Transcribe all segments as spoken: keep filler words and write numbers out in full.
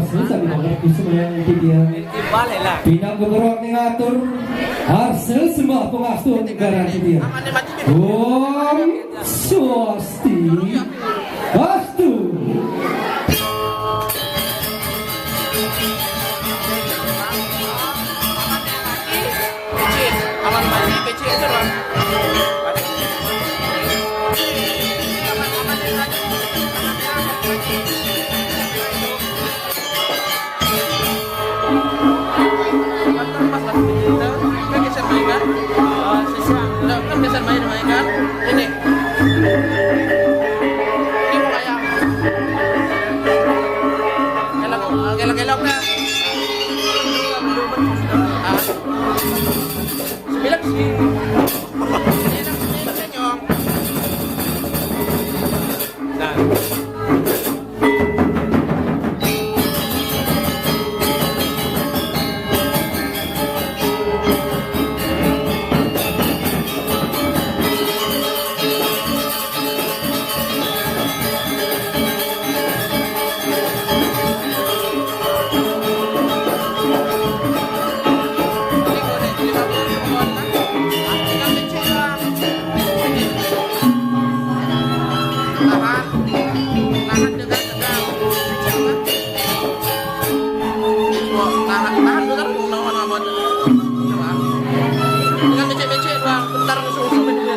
Sami mangertos sumbayang titiang. Pinanggep rot ngatur arsa sembah pangastun garang titiang. Om Swasti. Astu. Kan biasa main, main kan? Ini. Ini mau kayak gelok, gelok, gelok dah. Ah. Sembilan sih. Ini senyum. Nah. Tahan, tahan dulu kan, mau lawan apa tuh? Coba. Tinggal becek-becek doang, bentar langsung sampai dia.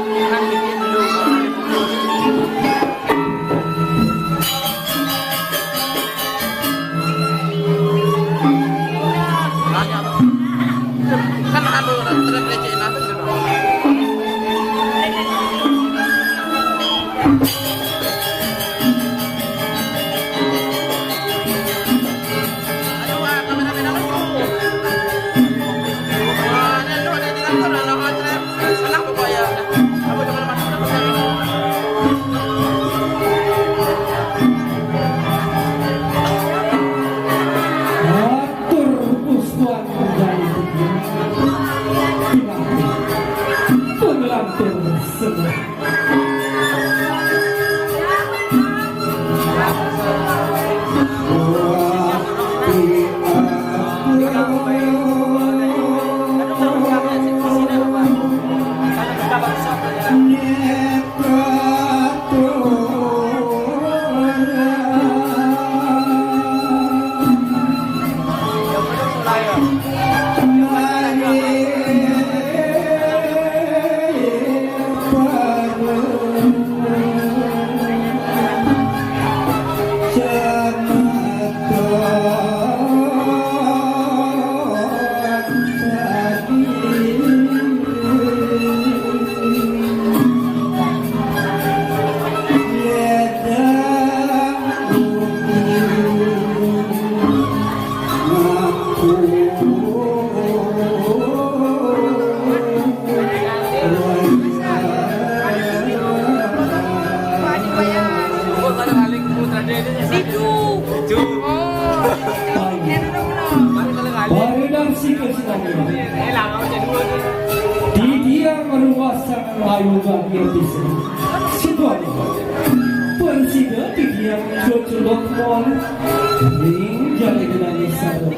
Kan anu, teriak-teriak nanti gitu. Atur puspuan dari pengelantur semua. Situ. Situ. Oh. Baru dan situ, situ. Di dia meruasa ayu bagi bisa. Situ. Persida di dia cucuk mon. Ring jadi dengan sadar.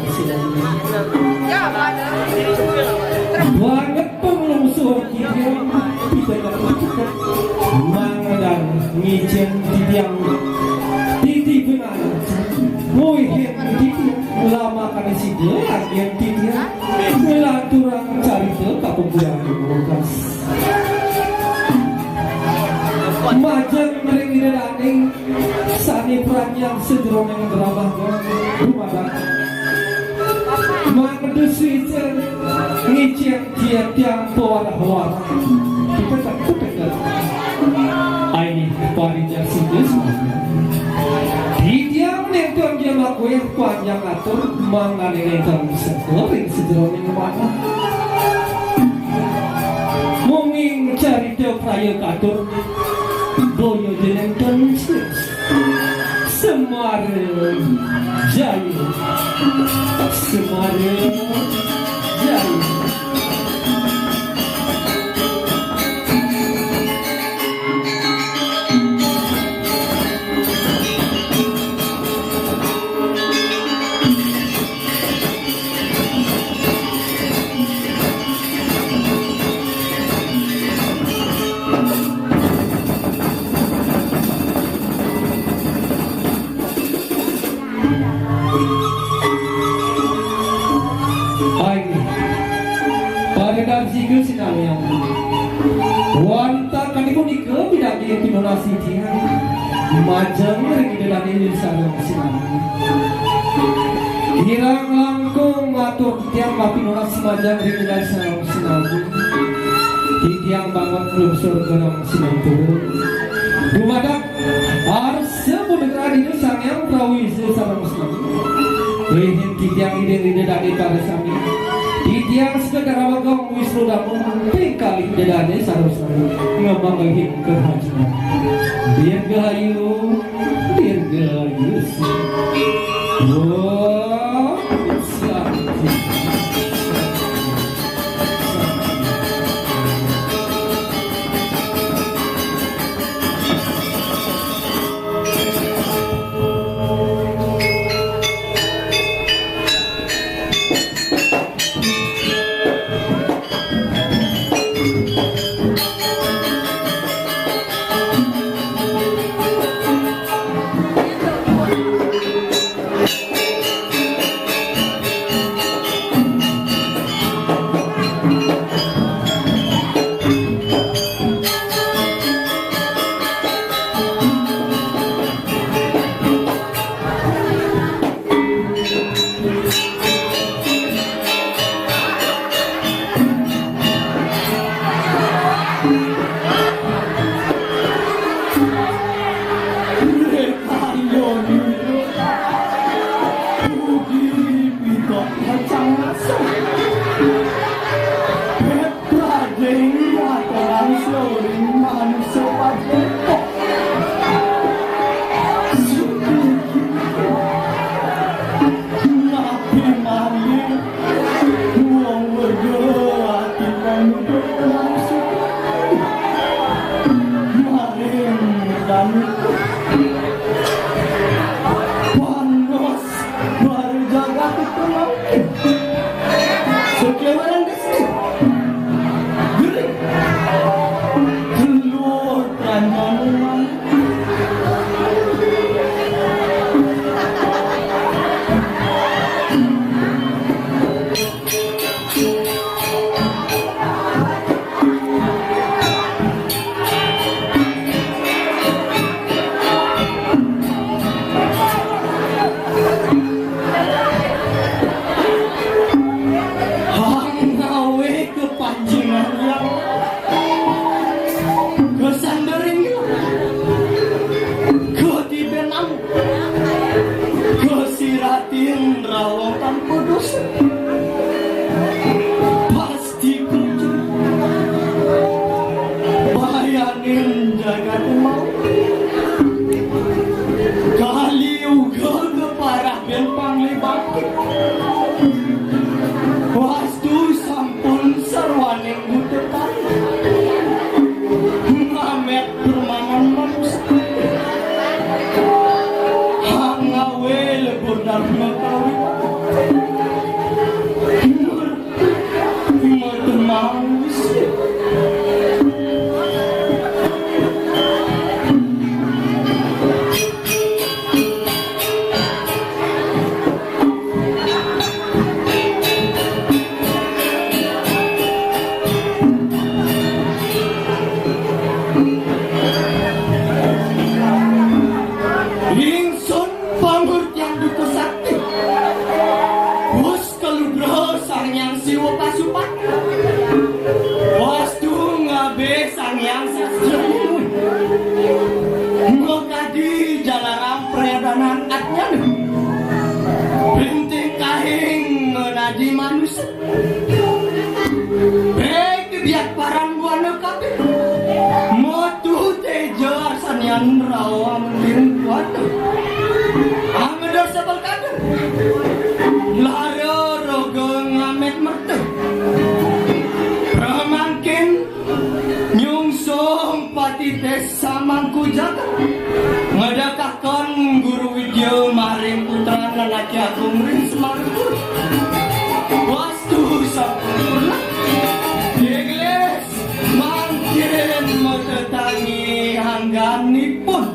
Banget pengelungsur titiang, kita dapat mangdan ngicen titiang. Titi benar, muihin titiang, lama kami sida agen titiang, ngelanturang carita kapungkuran di Murkas. Majeng ring Ida Dané, Sané pranjang sajeroning drama dumadak. Mangda suica ngicen tiang-tiang pawarah-warah. Kita tak ketegal. Aini parinjak situs. Titiang nenten dia makuih panjang atur mangane nenten sekoring sajeroning manah. Munging carita praya katur Boyo jeneng Tenis. Semara Jaya. Semara Jaya. Ai, para darjika sinamian. Wantah kadi punika pidaging pinunas titiang majeng ring Ida Dane sareng sinami. Kirang langkung matur titiang mapinunas majeng ring Ida Dane sareng sinami. Titiang banget nglungsur ring sinampura. Dumadak arsa punika Ida Sang Hyang Prabu Ida sareng sami. Rihin titiang Ida Ida Dane para sami. Titiang Sekar Bagong Wisnu Dharma ping kalih Ida Dane sareng sami. Ngemanggihin kerahajengan. Dirgahayu, dirgahayu. Om Santi. Prajing atoran soring manusa pajepok. Napi malih wong werga ati panuduh manusa maring danu panos. Baru jagat itu mangkin. Sekewaran desti. Gering. Telur tanjanuan. Ngawe kepancingan yang kesandering ketiben am kesiratin rawang tanpa dosa. Pas Bahayaning jagat mau. Kali uga keparah ben panglih bangkit. Wastu sampun sarwaning butetan. Ngamet permaman manusia. Hangawe lebur dharma kawi. Ingsun pangurtian duta sakti. Kalugraha Sang Hyang Siwa Pasupan. Wastu ngabe Sang Hyang Sastra Mungwi. Makadi jalaran pradanan atnyana. Rinting kahing menaji manusa. Bek biak paran buana kabeh. Motu teja arsanyan rawa mending kuat. Angedor sebel Lara roga ngamet merta. Pramangkin nyungsung pati desa mangku jagat. Ngedekaken guru widya maring putra lelaki agung ring Semarang. Wastu sampurna. Iglis mangkin matetangi angganipun.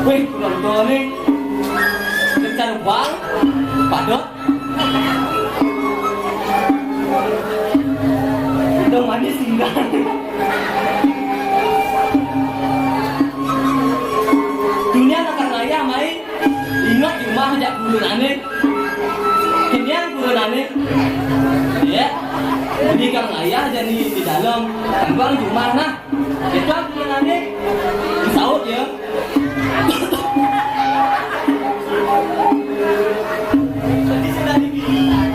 Wih, penonton nih. Kencang bal, padot. Udah manis enggak? Dunia takkan raya, mai. Ingat jumah jak guru nane. Kenyang guru nane. Ya. Jadi kang ayah jadi di dalam. Tangguang jumah nah. Itu guru nane. Saut ya. Tadi saya tadi bilang.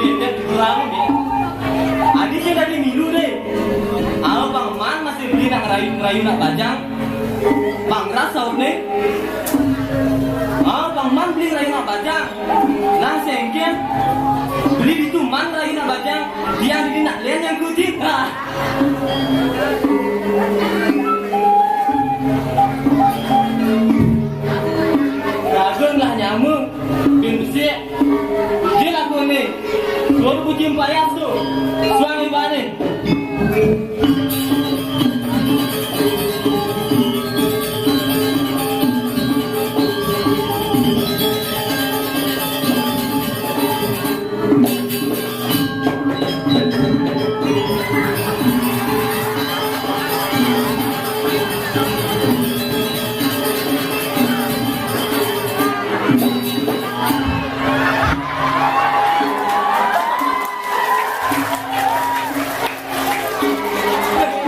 Ini dia kurang dia. Tadi saya tadi milu deh. Ah, Bang Man masih beli nak rayu-rayu nak bajang. Bang Ras saut nih. Ah, Bang Man beli rayu nak bajang. Nah, sengkin beli itu Man rayu nak bajang. Dia di nak lian yang kucing. Ah. Ragun lah nyamu. Bin besik. Dia lagu ni. Suara kucing payas tu. Suang ibanin.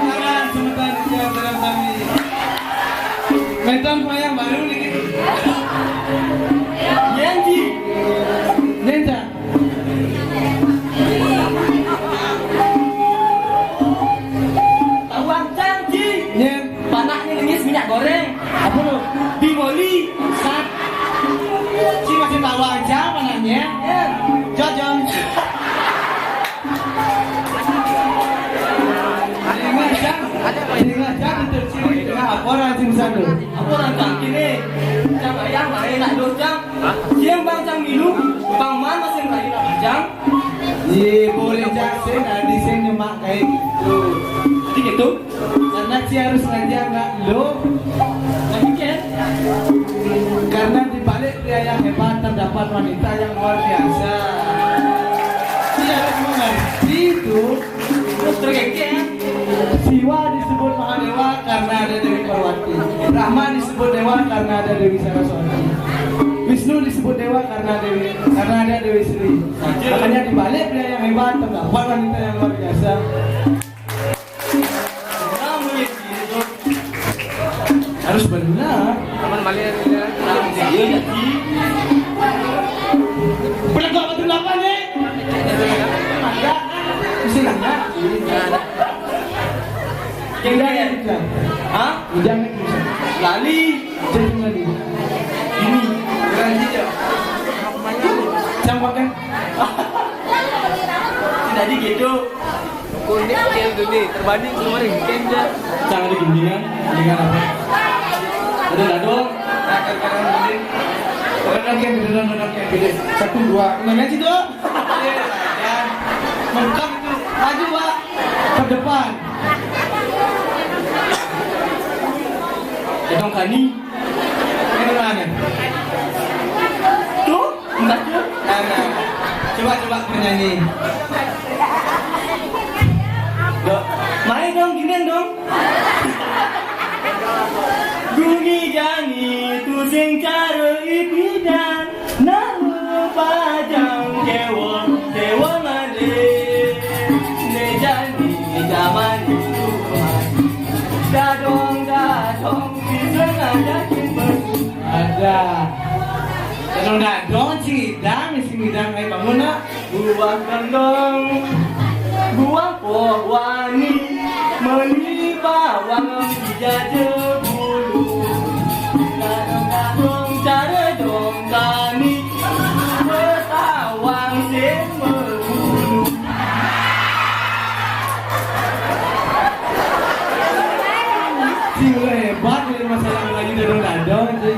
Tangan sebentar, siap, siap, kami. Menton yang baru nih. Nyanyi. Nyanyi. Tawang cang, Ci. Nyen. Panaknya nangis minyak goreng. Apa lu? Bimoli. Sat. Ci masih tawang cang panaknya. Ya. Jojon. Ingat cang. Ingat cang, itu ciri tengah apa orang Ci misalnya? Apa orang cang kini? Cang ayam, ayam nak dos cang. Siang bang cang milu, bang man masih lagi nak bajang. Ye, boleh cang sih, nah, di sini nyemak kayak gitu. Jadi gitu? Karena Ci harus ngajar anak lo. Lagi kan? Karena di balik pria yang hebat terdapat wanita yang luar biasa. Ci harus mengerti itu. Terus terkekeh. Siwa disebut Mahadewa karena ada Dewi Parwati. Brahma disebut dewa karena ada Dewi Saraswati. Wisnu disebut dewa karena Dewi, karena ada Dewi Sri. Makanya di balik pria yang hebat terdapat wanita yang luar biasa. Harus benar. Aman balik ya. Iya, iya, Ci. Belegok betul apa nih? Ada. Mesti nanya. Tinggal ya, Jan. Hah? Ujang nih, Jan. Lali. Jan lali. Ini. Berani ya. Campaknya. Tadi gitu. Kuning kecil dulu, terbanding semua nih, kecil. Jangan digendingan, dengan apa? Ada dadong. Orang kan yang beneran, orang yang gede. Satu, dua. Namanya situ. Iya, ya. Mengkam itu. Maju, Pak. Ke depan. Dadong kani. Ini mana? Tuh, enggak tuh. Nah, nah. Coba, coba bernyanyi. Dok, main dong, gini dong. Guni jani tu sing cara ipidan. Nama pajang kewa, kewa mane. Ne jani zaman itu. Dadong, dadong, bisa ngajakin bersu. Ada. Dadong, dadong, cidang, isi midang, ayo bangun nak. Buah kendong, buah poh wani, meli bawang dijaja bulu. Kadang-kadang cara dong kami, betawang sing berbulu. Sing hebat dari masalah Melayu dadong-dadong, sih.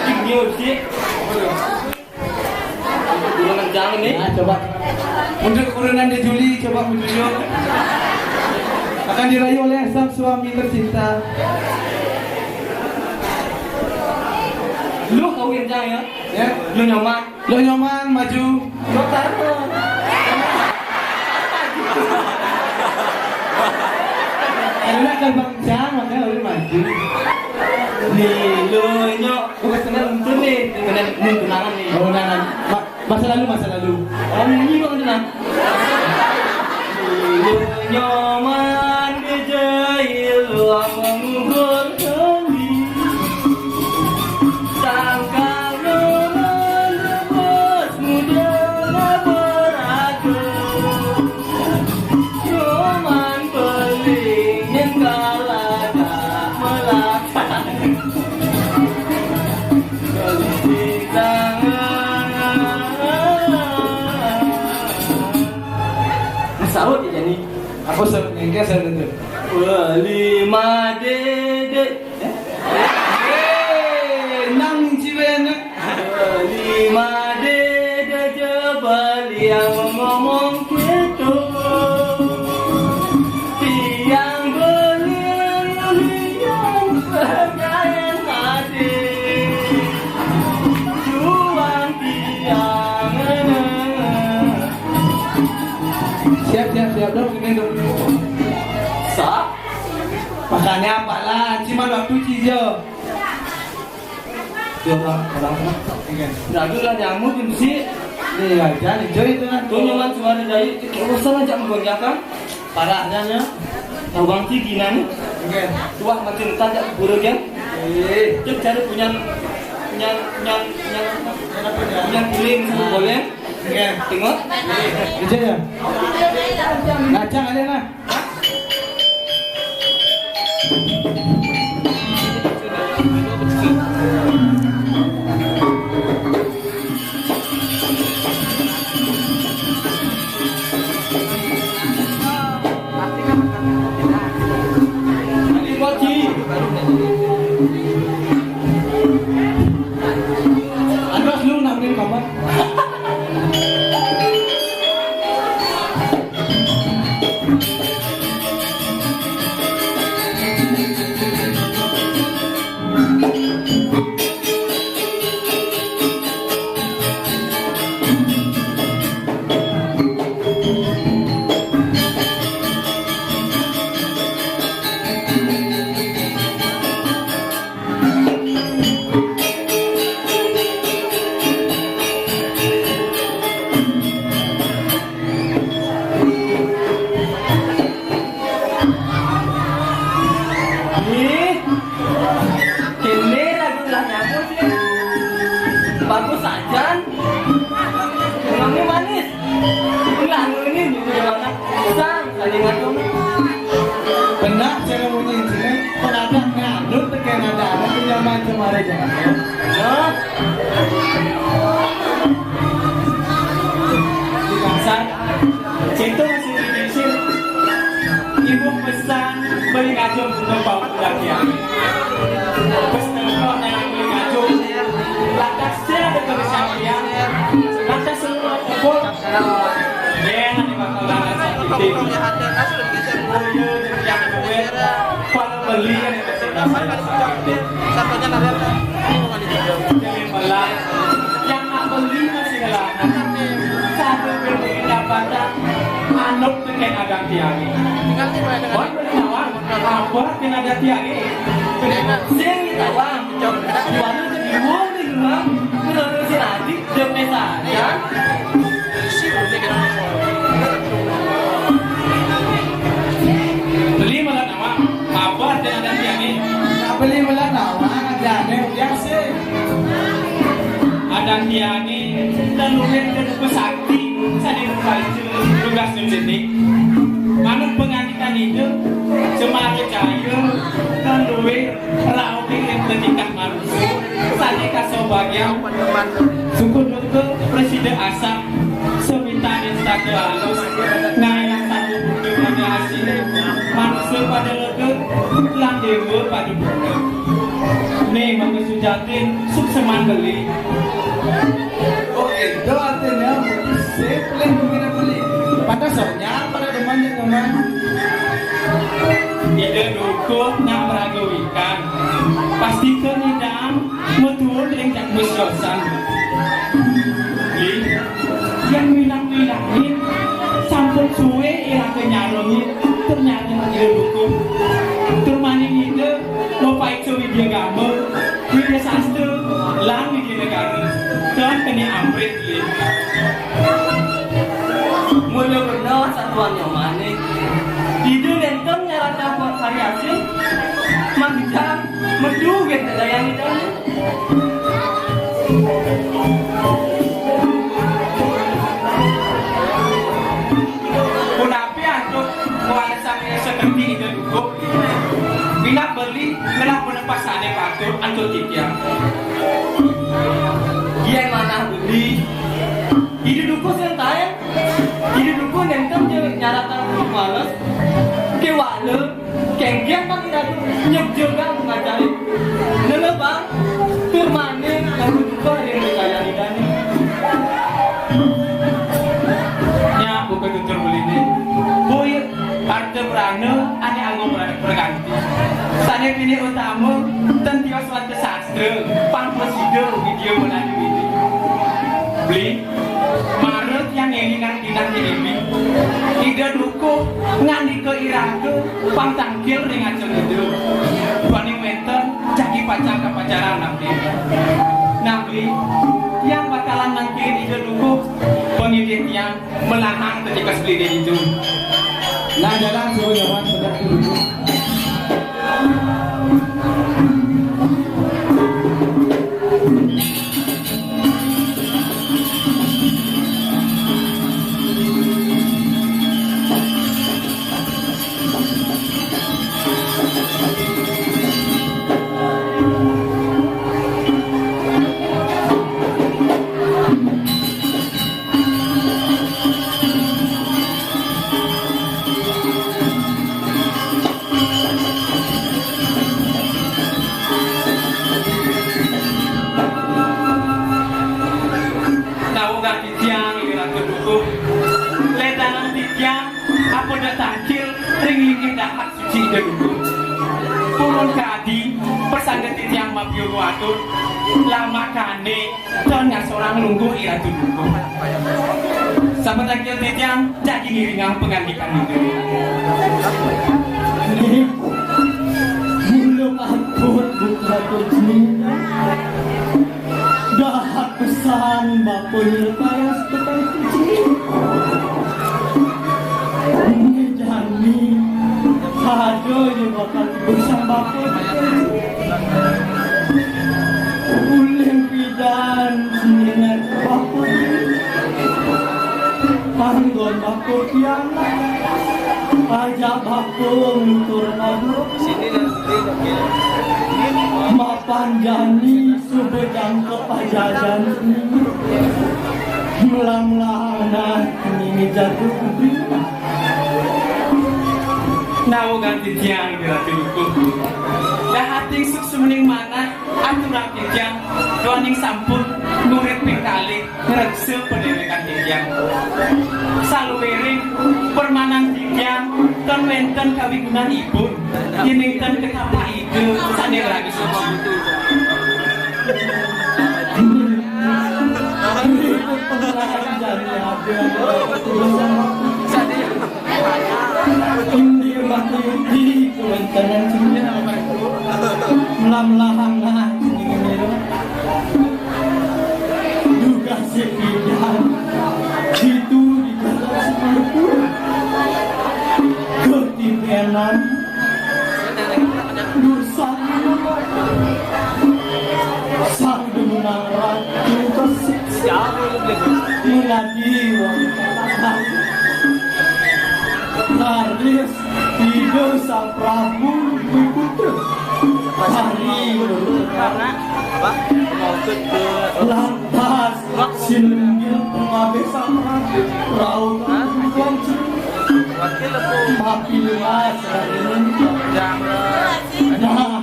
Sing dia, sih. Dulu kencang ini. Nah, coba. Untuk kurenan di Juli, coba menunjuk. Akan dirayu oleh sang suami tercinta. Lu kawin, Jang, ya? Ya. Lu nyaman. Lu nyaman, maju. Lu taruh. Karena kan Bang Jang, makanya lu maju. Nih, lu nyok. Bukan senang untuk nih, dengan tunangan nih. Oh, undangan. Ma-, masa lalu, masa lalu. Oh, ini bang tenang. Nyoman kejail wang mengugurkan diri. Sangkal nyoman lepas muda beratur. Nyoman peling yang kalah tak melakar. Saut ya, Jani. Aku sering, engke sering itu. Beli made de. Eh, nang jiwene. Beli made de, je beli yang ngomong gitu. Tiang beli yang percaya made. Juang tiang. Siap, siap, siap dong, ini dong. Sa? Makanya apalah, cuma waktu cijo. Coba, orang apa? Iya. Nah, itu lah nyamuk itu sih. Iya, jadi joy itu kan. Tuh nyaman suara dari, kayak bosan aja menggonjakan. Parahnya nya. Tahu bang sih gina nih. Iya. Tuah macam tak ada buruk ya. Eh. Cek cari punya, punya, punya, punya, punya kuling sama boleh. Iya. Tengok. Iya ya. Ngacang aja nah. Aduh, lu nangkring kapan? Ih, kene lagu lah nyamuk ya. Bagus aja. Emangnya manis. Lah, ini gitu gimana? Sang, saling ngacung. Benar, saya mau nyincin. Pengadang nganut, teken ada, ada pinjaman kemarin ya. Hah? Di pasar, itu masih dicicil. Ibu pesan beli kacung untuk Pak Uda ya. Pas tengok nang beli kacung, lantas dia ada kebersamaan. Lantas semua kumpul. Iya, nanti bakal ada sakit. Oh iya, jadi yang duit. Kalau beli kan itu sudah saya sakit. Jadi malah yang nak beli masih dalam. Satu pendapatan anut dengan agang tiang. Wan beli nawang, apa dengan agang tiang? Sing tawang. Jualan ke diwong di rumah, menurut si Adi, demi saja. Beli malah nawang, apa dengan agang tiang? Beli malah nawang, ada ada yang sih. Agang tiang, dan lumen ke pesakti, sadin baca, tugas sendiri. Manut pengantikan itu, semakin cahaya, dan luwe, rauke ing tetikah manusia, sané kasaubagyang. Suku duka prasida asam, sawitané saka alus, ngaélang satu bumi pada asine, manusia pada lega, lan dewa pada bungah. Nih, mangga sujatin, sukseman beli. Oh, itu artinya berarti sip, leh, mungkin aku Sonya pada demen ya teman. Ida dukuh nak meraga wikan. Pasti ke nidang metuun ring jak musyosan. Ih, yang bilang-bilangin sampun suwe iraga nyarengin, ternyata ida dukuh. Tur maning ida mau paiksa widya gama, widya sastra, lan widya negara. Tuan kena amrit. Mula bena satuan Nyoman ni. Ida nenten nyaratang buat hari asing. Manggitan metu gen dayang ida. Punapi antuk warisan seperti ida dukuh. Bina beli ngelah penempasane patut antuk titiang. Yen manah beli. Ida dukuh sing taen. Ida dukuh nenten je nyaratang pales. Kewala, kengken bang ida tu nyebjegang ngajari. Lelebang, tur maning lalu dukuh yang dikaya ida ni. Nya buka tutur beline. Boya harta berana ane anggo berana berganti. Sane pini utama, ten tiwas wanta sastra, pang prasida widya melalui ini. Beli, marut yang ngelingan dinah diri. Ida dukuh ngandika iraga pang tangkil ring ajeng ida. Duaning wenten jagi pacang kapacaran abdi. Nah, Beli, tiang bakalan nangkilin ida dukuh pangidih tiang melahang ketika sebelidih itu. Nah, jalan suruh jawan sudah dulu. Nawang titiang, Ida Ratu Dukuh. Ledanang titiang, apa dak tangkil, ring linggih dahat suci Ida Dukuh. Purun kadi, pasangga titiang mabiur watur, lama kane, Tuan ngasorang lungguh Ida Ratu Dukuh. Sampun tangkil titiang, jagi ngiringang pangandikan Ida. Nih, mula patut buka tujuh. Dahat pesan bapa nyelpayas petang suci. Ini jani, ada je bakal bersama bapa petang suci. Ulih pidan sini bapa. Anggon bapa pianak. Ajak bapa nutur mabuk. Mapan jani suba jangkep pajajan. Melang-melang nah nini jatuh kupi. Nawang titiang, Ida Ratu Dukuh. Dahating suksmaning manah, aturang titiang, duaning sampun murid ping kalih ngreksa padéwékan titiang. Saluiring permanan titiang, tan wénten kawigunanipun, yéning tan ketapak Ida sané raga suci. Indik bakti uti kawéntenan sini. Melah-melahang nah sini. Dugas sepidan. Itu di dalam sepuluh. Ketipenan. Dosa. Sang Demenang Ratu Kesik. Menadi wanita. Raris Ida Sang Prabu Dwi Putra. Hari lantas sinunggil pengabih Sang Prabu. Rauh Tuan Cik. Mapi luas hari ini. Nah,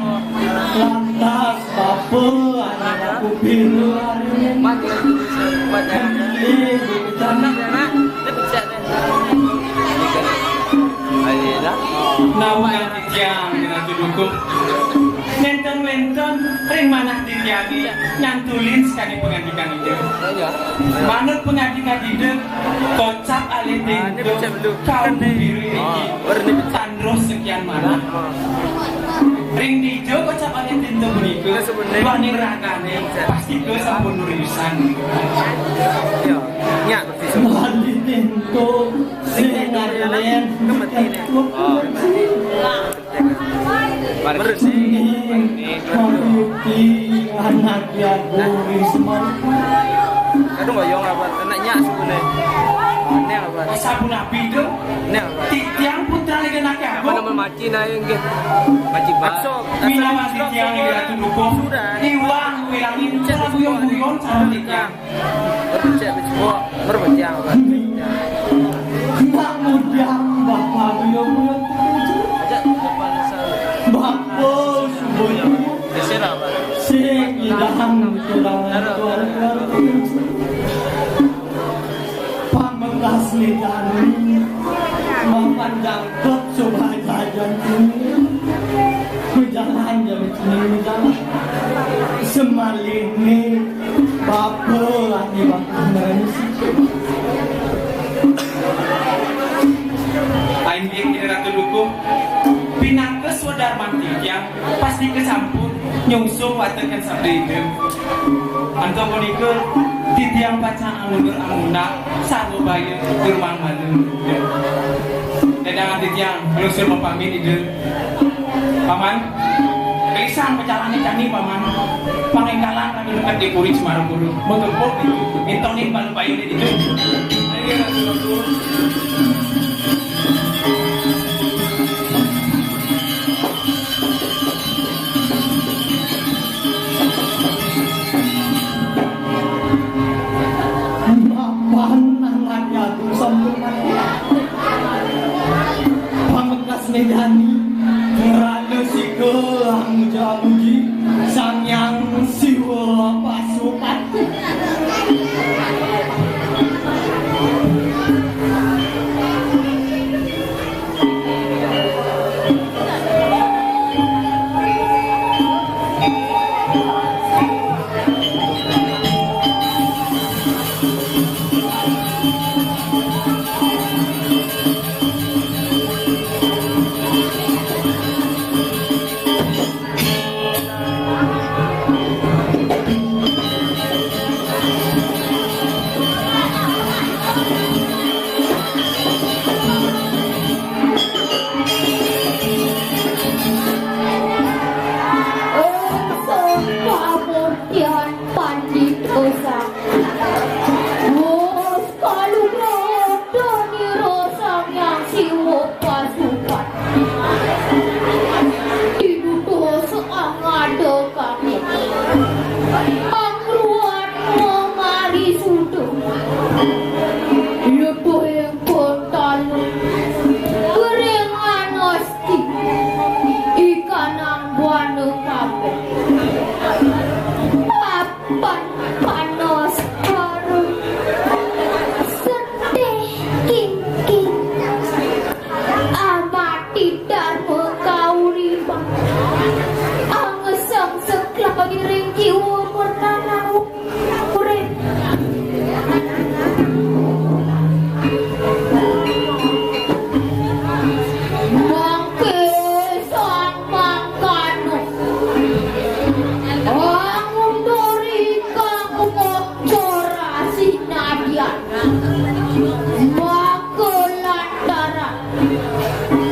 lantas bapa anak aku pilu hari ini. Pilih di sana. Yang Ratu Dukuh. Nénten-nénten ring manah titiangé nyantulin saking pangandikan Ida. Manut pangandikan Ida, kocap alit dinten kaum biru niki tan roh sakian manah. Ring dija kocap alit dinten punika, duaning ragané pastika sampun nuriusan. Alit dinten sing ngadén. Bersih. Mangkiti anak jago ring semar. Kadung ngoyong apa? Kena nyak suku nih. Ini apa? Sapunapi to? Ini apa? Titiang putra ning anak jago. Apa nama maci naik nggih? Maci bakso. Minawan titiang ning Ratu Dukuh. Sudah. Iwang wilangin cara guyon-guyon cara titiang. Cek bejebok, merebut yang apa? Mbak mudang, Mbak Mario, Mbak. Ajak depan sana. Mbak Bos, Mbak. Geser apa? Sing idahan tulang. Pamekas lidani, mapan jangkep coba jajan ini. Kujalan jam ini, kujalan. Semalih ini, bapa lagi bakal manis. Inggih, Ida Ratu Dukuh, pinaka swadarman titiang, pastika sampun nyungsung watekan sabda Ida. Antuk punika, titiang pacang angundur angunak, sarwa baya durmang malu. Dadangan titiang, nglungsur mapamit Ida. Paman, gelisang pacalané jani, Paman. Pangénggalan rada deket di Puri Semarapura. Magempuk ditu, mintonin bala bayuné ditu. Ayo, Ratu. Mapan anak jago sampun mati. Pamekas né jani, ngrana sika amuja-amuji Sang Hyang Siwa Pasupati. Ing sangkamurtian pandita sang. Wus kalugraha danira Sang Hyang Siwa Pasupan. Dinuduh seangada kami. Pangruan mamari suda. Yuduh ing Kuntala. Kering anos Ikanang buana kabeh. Papan panos harum. Sedih kingking. Amati dharma kauripan. Angesang seklawi ring jiwa murnanan. Mangke sang mangkana. Angundur ingkang umur cora sinadyan. Maka lantaran.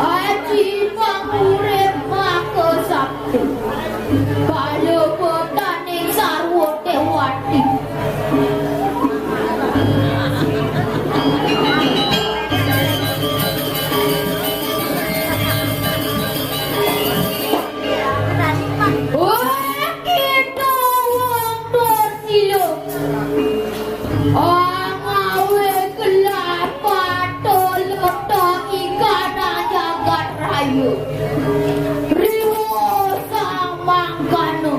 Aji pangurip maka sabda. Bala betaning sarwa dewati. Wah, kita wong Persilo. Angawe kelapa tolong to ikan jagat raya. Riwo samangkana.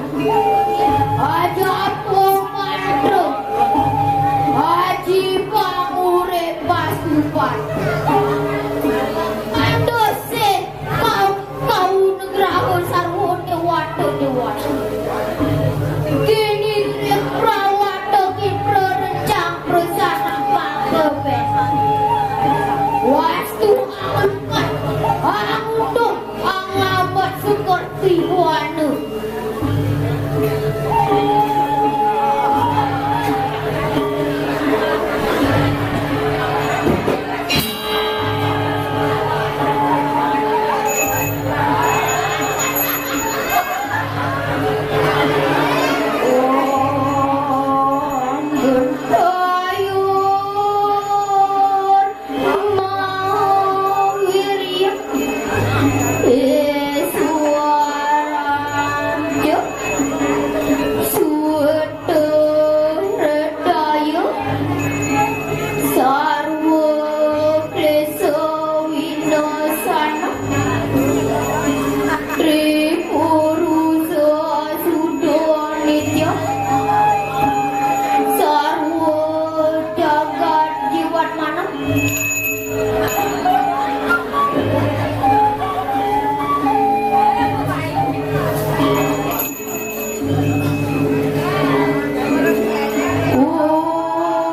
Aja pemantro. Aji pangurip pasupan. Dosih kau, kau Angutung, angabat sekerti buana. Om Gentayur Mahawirya Iswaranja Suweta Redaya Sarwa Klesa Winasana Tri Purusa Suda Nitya Sarwa Jagat Jiwat Manah.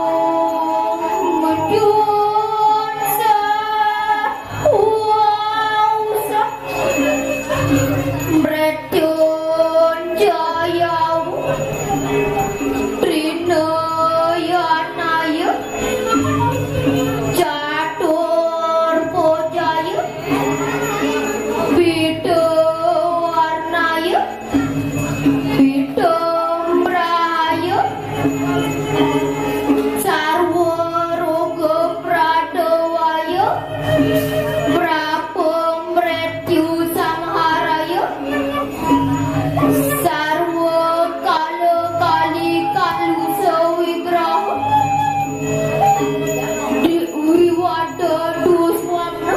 Om Jun Sa Wausa Mretyunjaya Trinayanaya Catur Pujaya Bida Warnaya Bida Brahaya Sarwa Roga Pradawaya Prapung Mretyu Samharaya Sarwa Kala Kali Kalusa Wigraha Di Wiwada Duswamna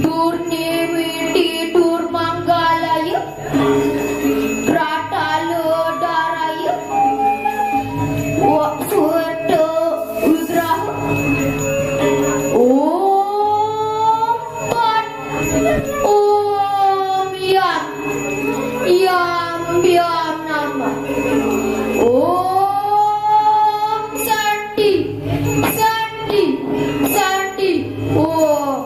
Durnimiti Durmanggalaya Ratala Daraya Wa Suweta Wigraha Om Pat Om Yam Yam Yam Namah Om Santi Santi Santi Om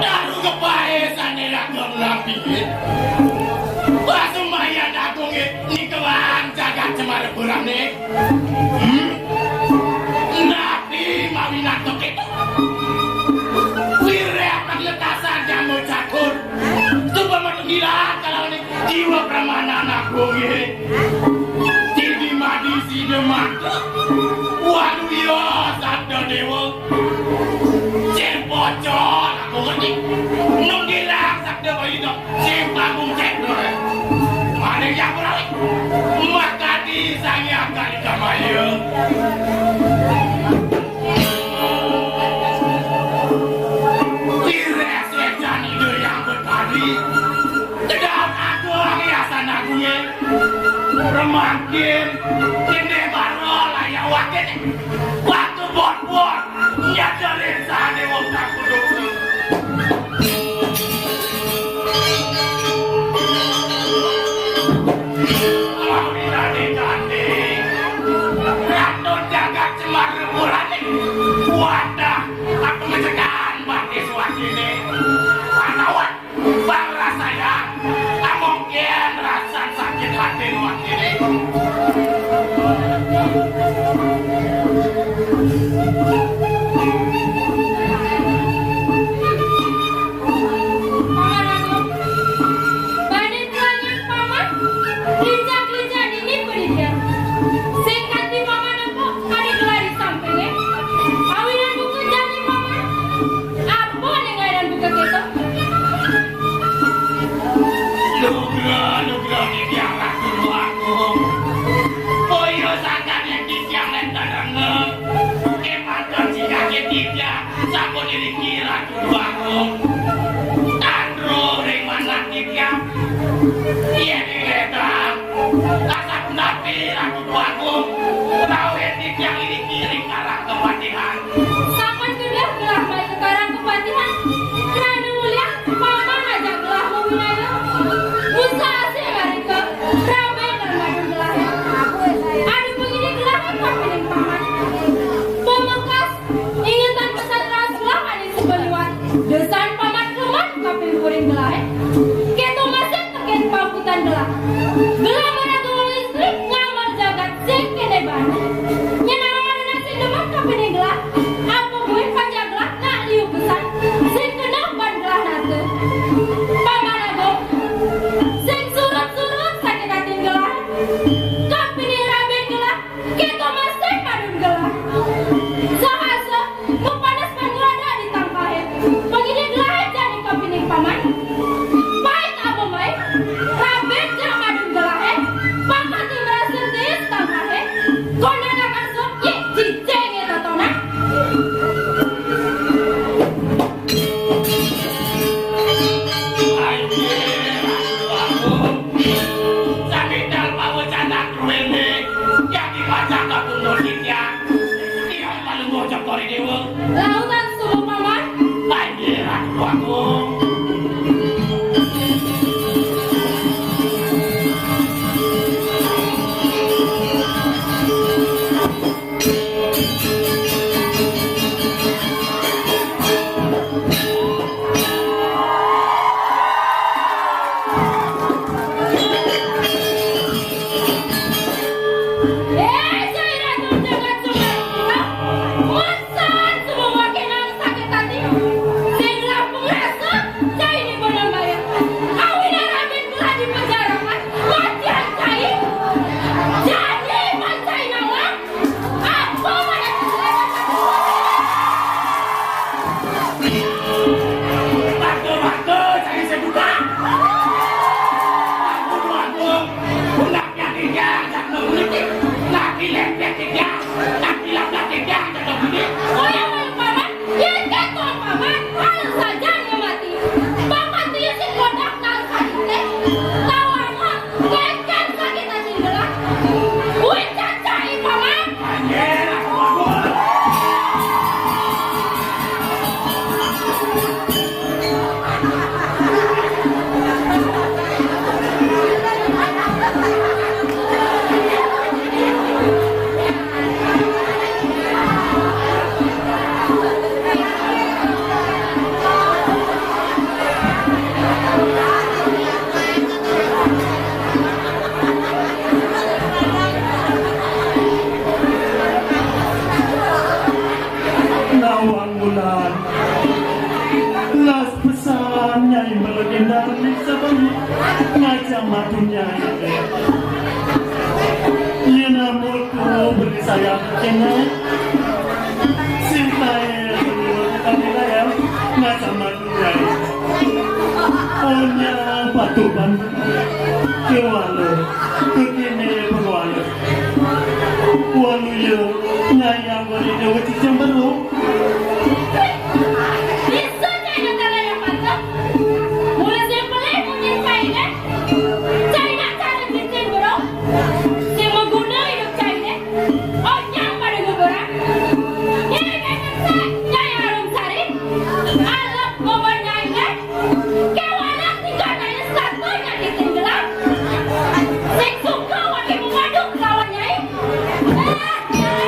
Daru kepae sane raga nglampihin. Pasumbayan agung nikelang jagat Cemara Purane. Hmm? Napi mawi nato keto? Wirya pagletasar jama catur. Supama tenggilan kalawan jiwa pramanan agung. Sidi madi sida mati. Waduh ya sabda dewa. Cil pocol aku ngerti. Nunggilang sabda bayi dok. Sing panggung cek doi. Maning yang berawik. Makati sangi akal ikamaya. Tires wedan ide yang betadi. Tegal agung hiasan agunge. Remangkin kene baro layak wakin. Waktu bot-bot nyadarin sane wong tak kudu. Awirane gandeng. Ratu jagat Cemara Purane. Wadah, aku ngecekan batis wakine. Panawat. Bang rasaya, amongken rasan sakit hati nuan kini. Kuring gelah, eh. Kéto masih tekén paukutan gelah. Gelah maraga listrik ngamar jagat sing kéné baé. Nyén aran sing demen kapining gelah. Apa buin panjak gelah nak liu pisan. Sing keneh ban gelah nate. Paman Agung, sing surut-surut sakit atin gelah. Kapining rabin gelah. Kéto masih madun gelah. Sahasa, mapanes pan ngrada di tangkahé. Pangidih gelah jani kapining paman. Pait apa mai, rabin ja madun gelahé. Pakati marasa tiis tangkahé. Konang akan sok, yik cicing ya totonan. Ayo, ayo, ayo. Sakitar pawecanan kuwini, yadi pacang kapundur sitian. Iya, palungguh Cokor I Déwa. Lautan suruh paman. Panggih Ratu Agung. Nawang Wulan. Las pesan Nyai Balegénda ring sabana ngajak madun Nyai. Yén amuk tu beli sayap kéné. Sing taé beli kami layang ngajak madun Nyai. Onyang patuh ban kéwala, kéné pengwala. Waluya ngayang wali déwa cicing beru. Bisa cai nak tanda yang pantang. Mula sing pelih munyin cai deh. Cai nak cara cicing beru. Sing maguna idup cai deh. Onyang pada guguran. Nyai kai ngesak, nyai harum sari. Alap ngomong nyai deh. Kéwala tinggal nanya satu nyai ketinggalan. Sing suka wani mengadu kelawan nyai. Ah, nyai.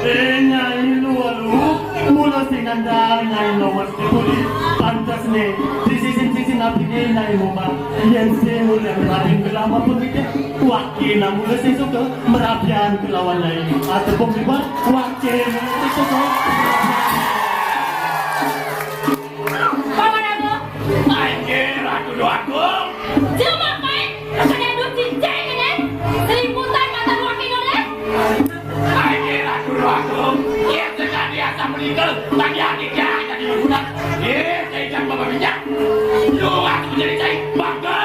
Eh, Nyai Lualu, mula sing nandang Nyai nomor sepuluh, pantes né, sisisin-sisin apiné Nyai Mumba, yén sing ulih raden gelama pun kita, waké namula sing suka, merabian kelawan Nyai, atepung libat, waké namula sing suka. Paman Agung. Inggih, Ratu Déwa Agung. Jelema pait, kadadu cincin kéné. Seliputan mata dua kilo deh. Inggih, Ratu Déwa Tinggal, tak jadi, tak jadi, budak. Eh, saya jangan bawa minyak. Lu aku jadi cai, bangga.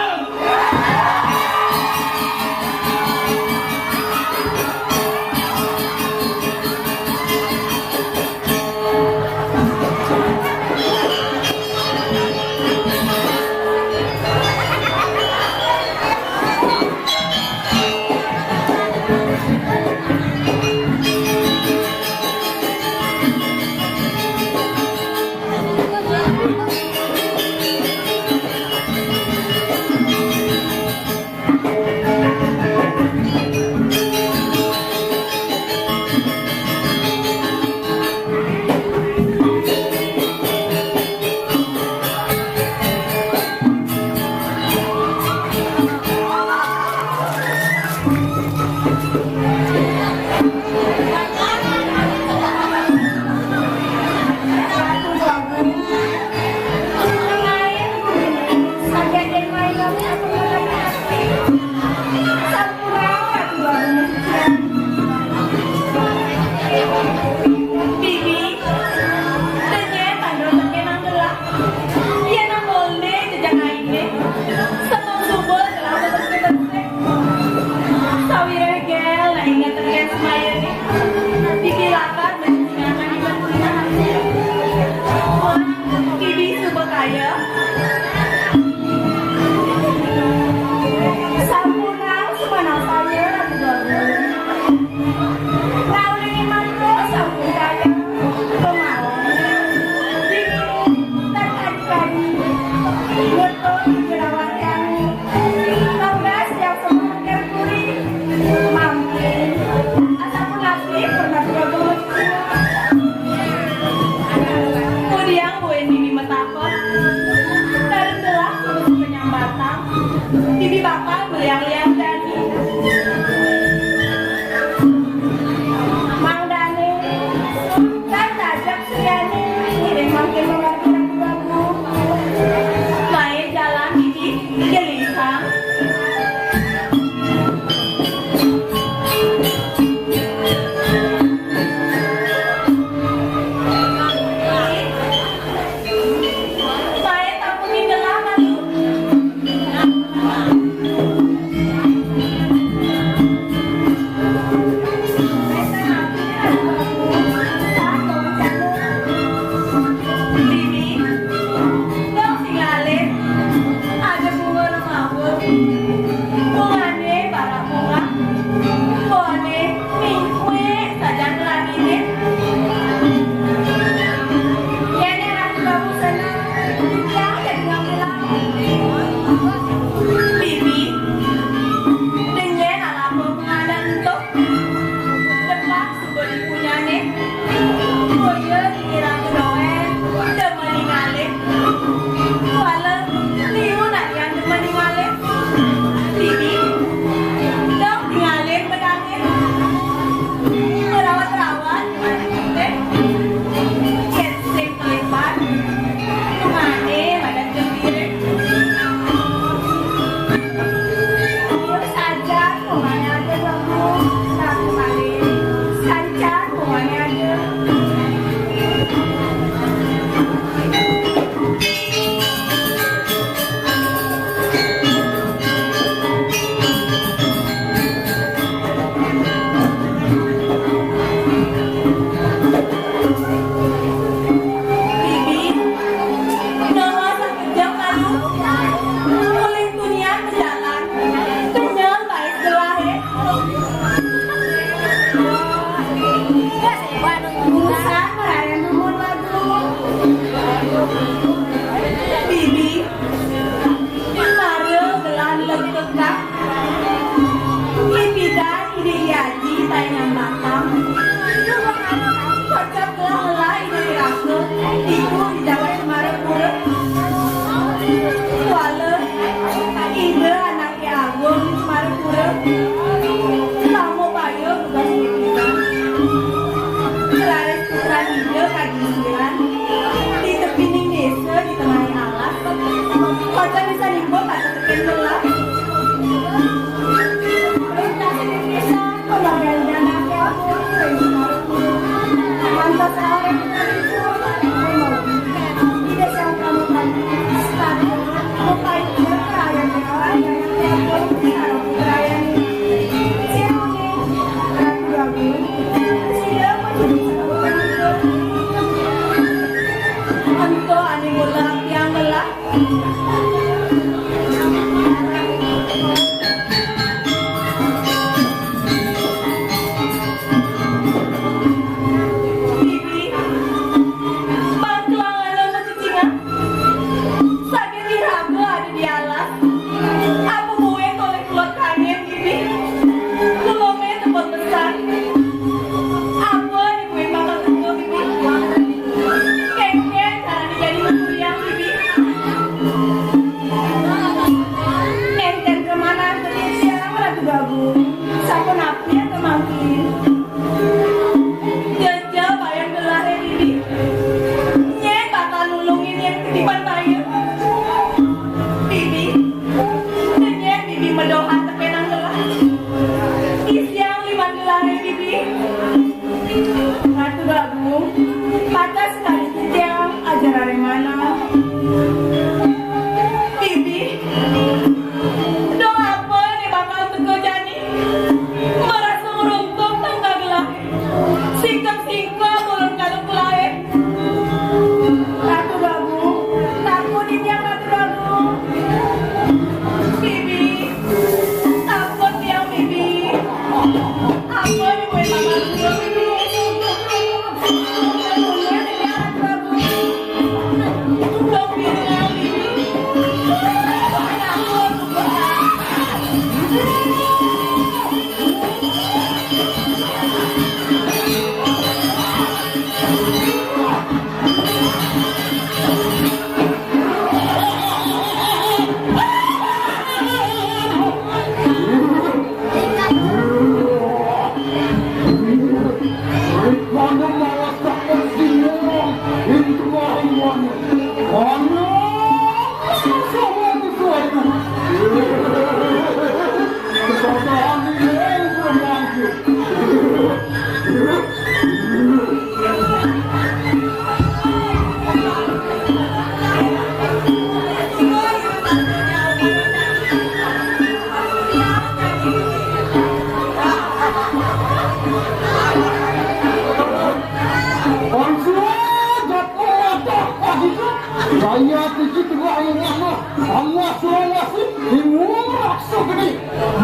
Raya tiki tengah ayam Allah. Allah suruh ngasih. Imur raksa gede.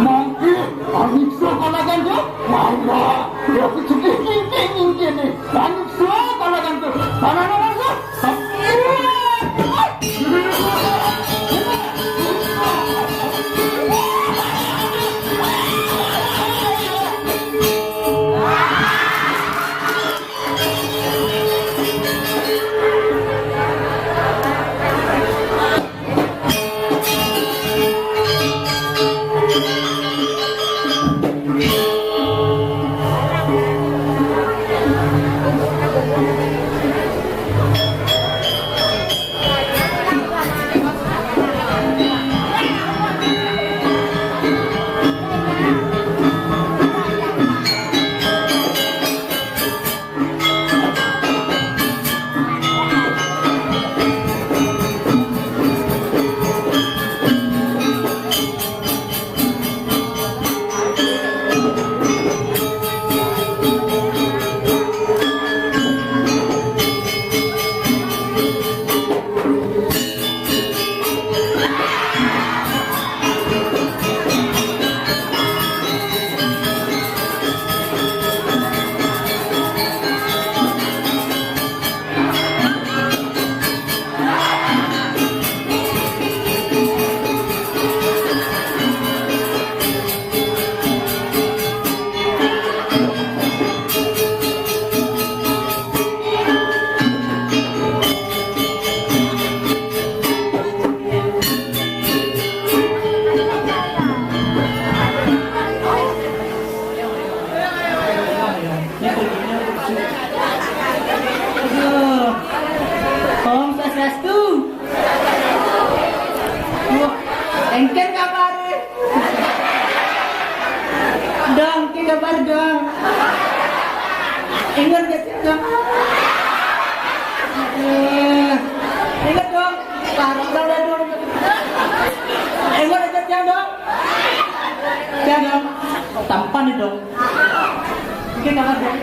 Mangkir. Anik so kalagan tu. Mangga. Dia kecil. Ingkir, ingkir ni. Anik so kalagan tu. Tanah nama so. Aduh. Om Swastiastu. Duh, engken kabar. Dong, ki kabar dong. Ingat gak sih dong? Aduh. Ingat dong. Parah banget dong. Ingat aja dong. Dong. Tampan nih dong. Oke, kabar dong.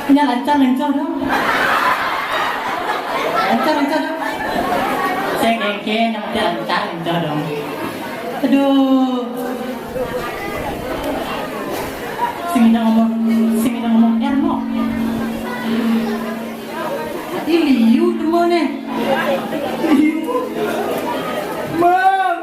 Nya lancar, lancar dong. Lancar, lancar dong. Saya kengke, yang penting lancar, lancar dong. Aduh. Sing ngomong, sing ngomong Erno. Ini liu teman nih. Liu. Mang.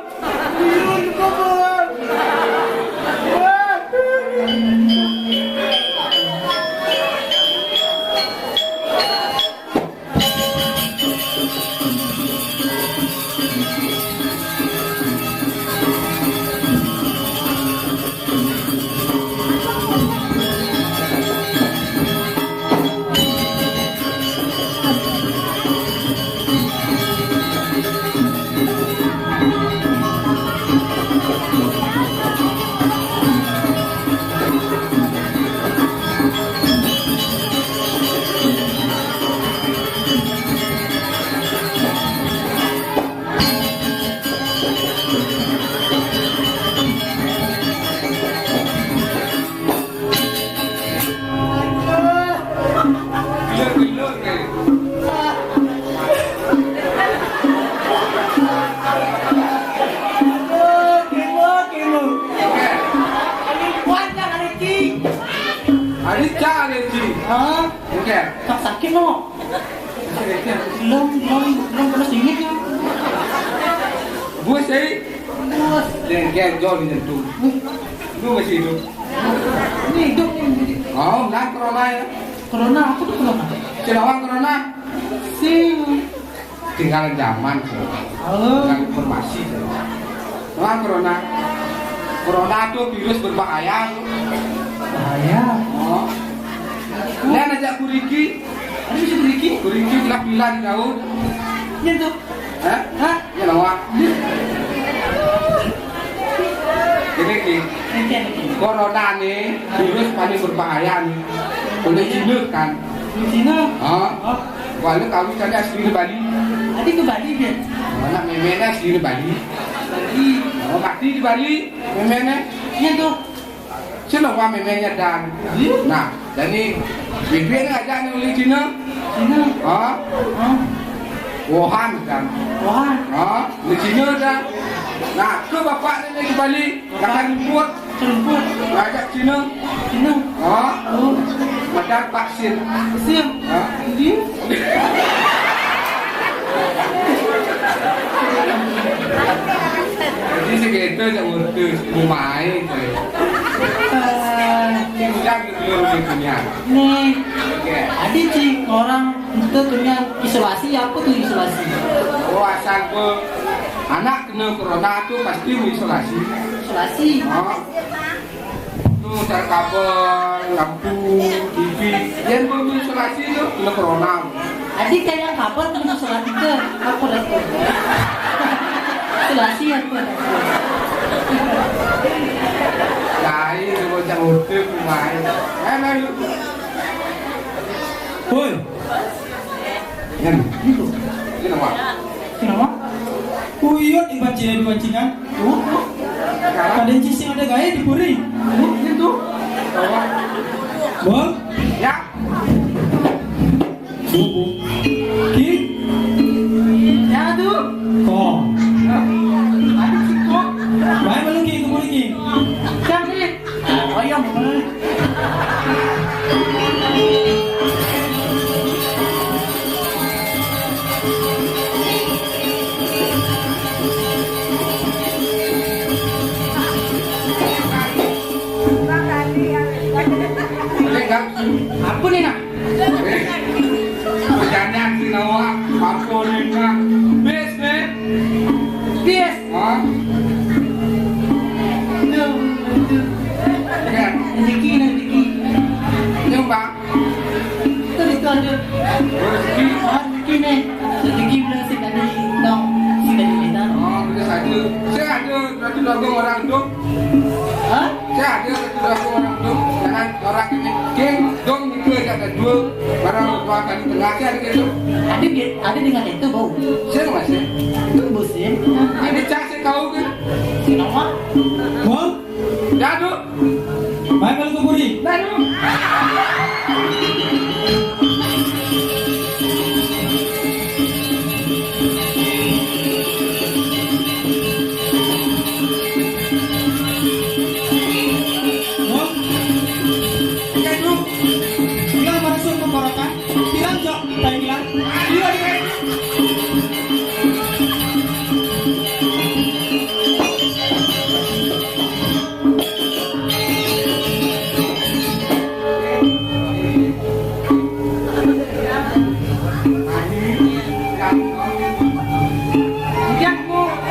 Cak alergi. Hah? Oke. Tak sakit, no. Belum, belum, belum pernah singit, ya. Bus, eh? Bus. Dia kayak John di jantung. Lu masih hidup. Ini hidup, ini. Oh, nah, corona, ya. Corona, apa tuh corona? Cina orang corona. Sing. Ketinggalan zaman, sih. Oh. Dengan informasi, sih. Nah, corona. Corona tuh virus berbahaya, tuh. Bahaya. Oh. Nah, ajak kuriki. Ada bisa kuriki? Kuriki bilah-bilah di daun. Iya, tuh. Hah? Hah? Ya, lawan. Jadi, Ki, corona nih, virus paling berbahaya nih. Oleh Cina, kan? Oleh Cina? Hah? Oh. Walau kami kan asli di Bali. Tadi ke Bali, dia? Anak memena asli di Bali. Bali. Oh, mati di Bali, memena. Iya, tuh. Sino wa memenya dan. Iya. Nah, jadi bibir ni aja ni oleh Cina. Cina. Ha? Ha? Wuhan kan. Wuhan. Ha? Oleh Cina dan. Nah, ke bapak ni, ni kembali. Makan rumput. Rumput. Ngajak Cina. Cina. Ha? Oh. Makan vaksin. Vaksin. Ha? Iya. Jadi segitu aja mutus, mau main saya. Eh, Tinggal di luar dunia. Nih, oke. Ada sih orang itu punya isolasi, apa tuh isolasi? Oh, asal ke anak kena corona tuh pasti mengisolasi. Isolasi. Oh. Tuh, cari kabel, lampu, T V. Yang belum isolasi tuh kena corona. Adi kayak kabel kena isolasi ke, aku dah tahu. Isolasi aku dah tahu. Lain, bocah utuh, main. Eh, main. Woi. Yan. Ini tuh. Ini apa? Ini apa? Uyut iban cina di pancingan. Oh, oh. Ada cicing ada gaya di puri. Oh, ini tuh. Apa? Bol. Ya. Bubu. Ki. Ya tuh. Kong. Ada sih kong. Baik, belum, Ki, ke puri, Ki. Siapa sih? Ayam. Apa ni nak? Pertanyaan si Noah, apa ni nak? Best ni. Best. Ha? Rezeki, rezeki. Nyumbang. Itu, itu ada. Rezeki. Ha, rezeki ni. Rezeki belum si tadi. Tong, si tadi kita. Oh, kita saja. Saya ada satu lagu orang tu. Ha? Saya ada satu lagu orang tu. Jangan orang ini. Geng, dong itu aja ada dua. Orang dua kali tengah saya ada gitu. Ada di, ada dengan itu, bau. Saya masih. Itu bau sih. Ada cak saya tahu kan? Kenapa? Bau? Dadu. Mai malu ke buri. Dadu. Dadu. Bilang masuk ke porokan. Bilang jok. Baiklah. Iya, iya.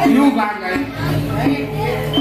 Yu bang, eh.